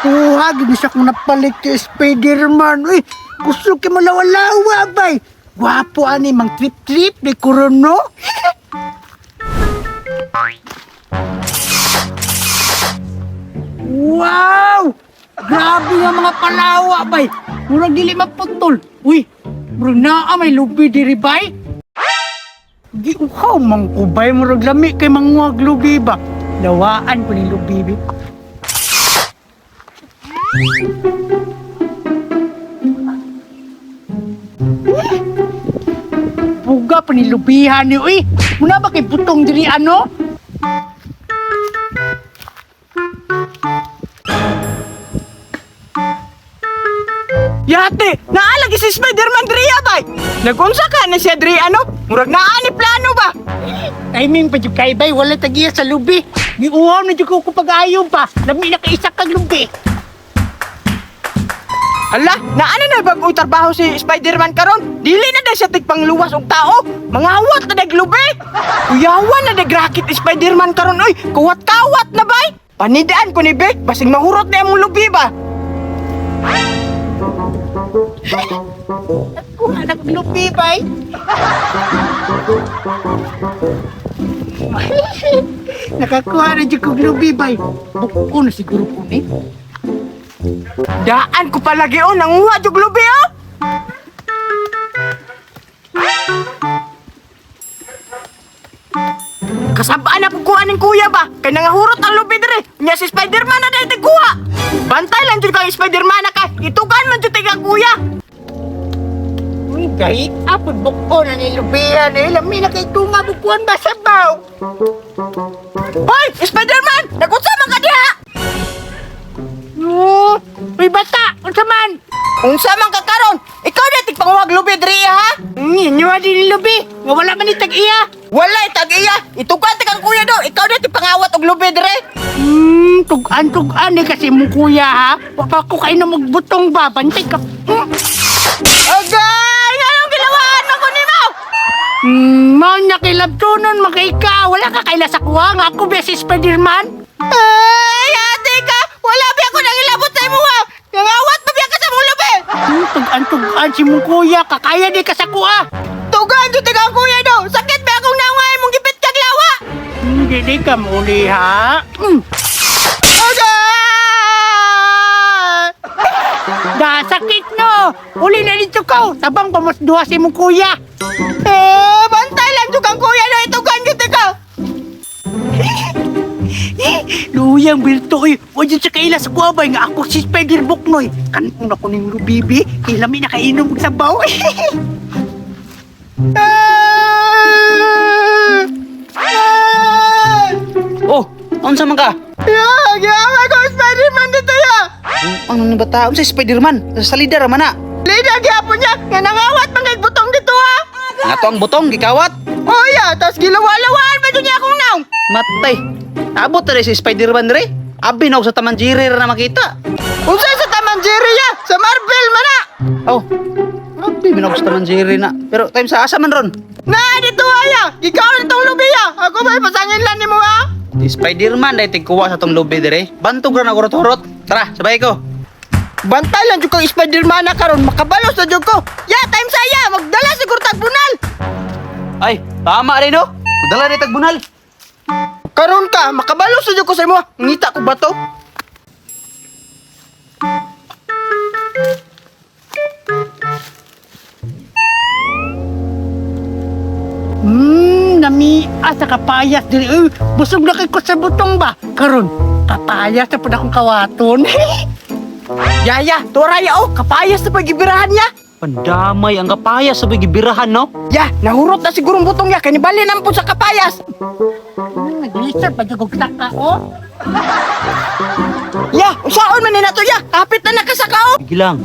Kuha, gid siya kung napalit kay Spider-Man. Uy, gusto kay malawa-lawa, bay. Gwapo ani, mang trip-trip, di kurono. Wow! Grabe nga mga palawa, bay. Murag dili maputol. Uy, murag naa may lubi diri, bay. Di uhaw mang kubay, murag lami kay manguwag lubi ba. Lawaan ko ni lubi, bi. Buga pa ni lubihan ni, uy. Muna ba kay butong diri ano? Yate, naalagi si Spider-Man diriya bay. Nagunsa ka na siya diri ano? Murag naa ni plano ba? Timing pa jud kay bay, wala tagiya sa lubi. Giuhaw na jud ko pag-ayo pa. Lami na kay isa kag lubi. Ala, naa na na bag-oy trabaho si Spider-Man karon. Dili na dahil siya tigpangluwas og tao. Mangawat na dag lubi. Uyawan na dag racket Spider-Man karon oy. Kuwat-kawat na bay. Panidaan ko ni be, basig mahurot na imong lubi ba. Kuha na kog lubi bay. Nakakuha na jud kog lubi bay. Buko na siguro ko ni. Daan ko palagi oh, nanguha jug lubi oh. Kasabaan na kuha ning kuya ba? Kay nangahurot ang lubi dire. Nya si Spider-Man na dahil tagkuha. Bantay lang jud kang Spider-Man na kay itugan man jud kang kuya. Uy, gahi apod buko na ni lubihan eh. Lami na kay tunga bukuan ba sabaw. Hoy, Spider-Man! Nagunsa man ka diha? No. Uy, bata, unsa man? Unsa man ka karon? Ikaw na tigpanguhag lubi diri ha? Ninyo din ni lubi. Nga wala man ni tag-iya. Walay tag-iya. Itugan ta kang kuya do. Ikaw na tigpangawat og lubi dire. Tugan-tugan eh kasi mong kuya ha. Wa pa ko kayo na magbutong ba. Bantay ka. Agay! Anong gilawaan man ko nimo? Mao na kay Labtunon, makaika. Wala ka kaila sa kuha nga ako ba si Spiderman? Ay, ate ka! Wala biya ko nang ilabot sa imo ha! Nangawat pa biya ka sa mong lubi! Tugan-tugan si mong kuya. Kakaya di ka sa kuha. Tugan jud ka ang kuya do! Sakit ba akong nangay mong gipit kag lawa? Hindi di ka muli ha. Agay! Da, sakit no. Uli na dito ka. Tabang pa mas duha si mong kuya. Eh, bantay lang jud kang kuya do! Itugan jud ka! Luyang bilto eh. Wa dyan sa kaila sa kuha ba nga ako si Spider Buknoy. Kanong na ko ning lubibi. Kay lami na kainom og sabaw. Oh, unsa man ka? Ya, giaway ko ang Spider-Man dito ya! Ano ni bata? Unsa Spider-Man? Sa salida ra man na. Lida gyapon niya nga nangawat man kay butong dito ha! Nga to ang butong gikawat. Oh ya, tas gilawa-lawaan pa jud niya akong naong! Matay. Abot na si Spider-Man dire. Abi na og sa Taman Jerry ra na makita. Unsa sa Taman Jerry ya? Sa Marvel man na! Oh. Abi man og sa Taman Jerry na. Pero time sa asa man ron? Na dito aya, gikaon itong lubi ya. Ako ba'y pasangin lang nimo ha? Si Spider-Man dahil tigkuha sa tong lubi dire. Bantog ra na hurot-hurot. Tara, sabay ko. Bantay lang jud kang Spider-Man na karon, makabalos na jud ko. Ya, time saya, magdala siguro tag bunal. Ay, tama rin no. Magdala rin tagbunal. Karon ka, makabalos na jud ko sa imo. Ngita ko bato. Nami asa kapayas diri. Uy, busog na kay ko sa butong ba. Karon, kapayas na pud akong kawaton. Ya ya, turay oh, kapayas na pagibirahan niya. Pandamay ang kapayas sa gibirahan no. Ya, nahurot na sigurong butong ya, kay nibali na po sa kapayas. Naglisod pa jud og saka oh. Ya, usaon man ni nato ya, kapit na nakasaka oh. Sige lang.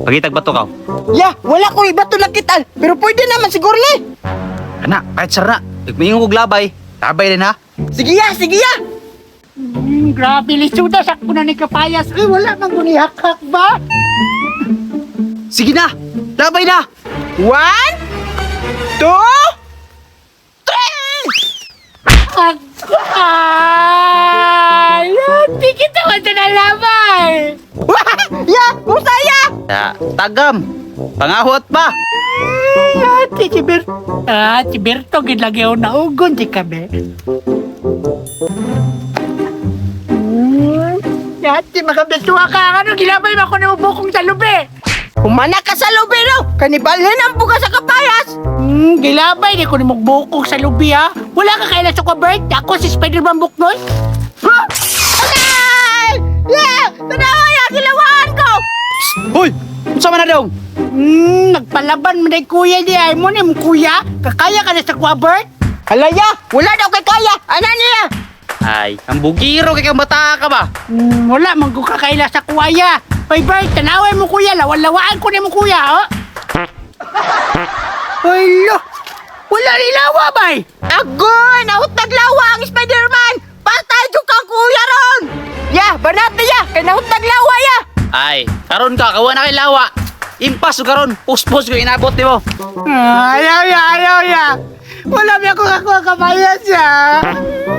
Pagitag bato ka. Ya, wala ko iba to nakital, pero pwede naman siguro ni. Ana, kahit sara. Nagmingon kog labay. Labay rin ha. Sige ya, sige ya. Grabe lisuda sakpo na ni kapayas. Uy, wala man ko ni hakhak ba? Sige na! Labay na! 1, 2, 3! Ay! Di kita man sa nalabay. Ya, unsa ya? Ya, tagam. Pangawat pa. Ate, si Berto. Ah, si Berto, gid lagi ako naugon di kami. Ate, makabituwa ka. Ano, gilabay mo ako ni bukong sa lubi. Humana ka sa lubi no. Kanibalhin ang buka sa kapayas. Gilabay, di ko ni bukong sa lubi, ha. Wala ka kailan sa kwa, Bert. Ako si Spider-Man Buknoy. Ha? Agay! Ya, tanawa ya gilawaan ko. Hoy, unsa man na dong? Nagpalaban man day kuya di ay mo ni mong kuya. Kakaya ka na sa kwa, Bert. Halaya, wala daw kay kaya. Ana niya? Ay, ang bugiro kay kang bata ka ba? Wala man ko kakaila sa kuya. Hoy, Bert, tanaway mo kuya. Lawan-lawaan ko ni mo kuya, oh. Ay, lo. Wala ni lawa, bay. Agoy, nahutag lawa ang Spider-Man. Patay jud ka kuya ron. Ya, banat ya, kay nahutag lawa ya. Ay, karon ka kawa na kay lawa. Impas karon, puspos ko inabot nimo. Ayaw ya, ayaw ya. Wala mi ako kakuha kabayas ya.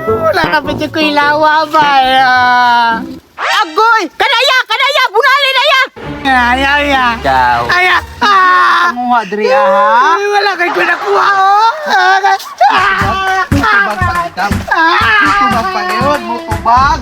Wala ka pa ko ilawa, bay. Ah. Agoy, kanaya, kanaya, bunali na ya. Ayaw ya. Ciao. Ayaw. Ah. Panguha diri ah, ha. Ay, wala kay ko nakuha, oh. Ah, ah, Tubag pa ah, Tubag pa yun, mo tubag.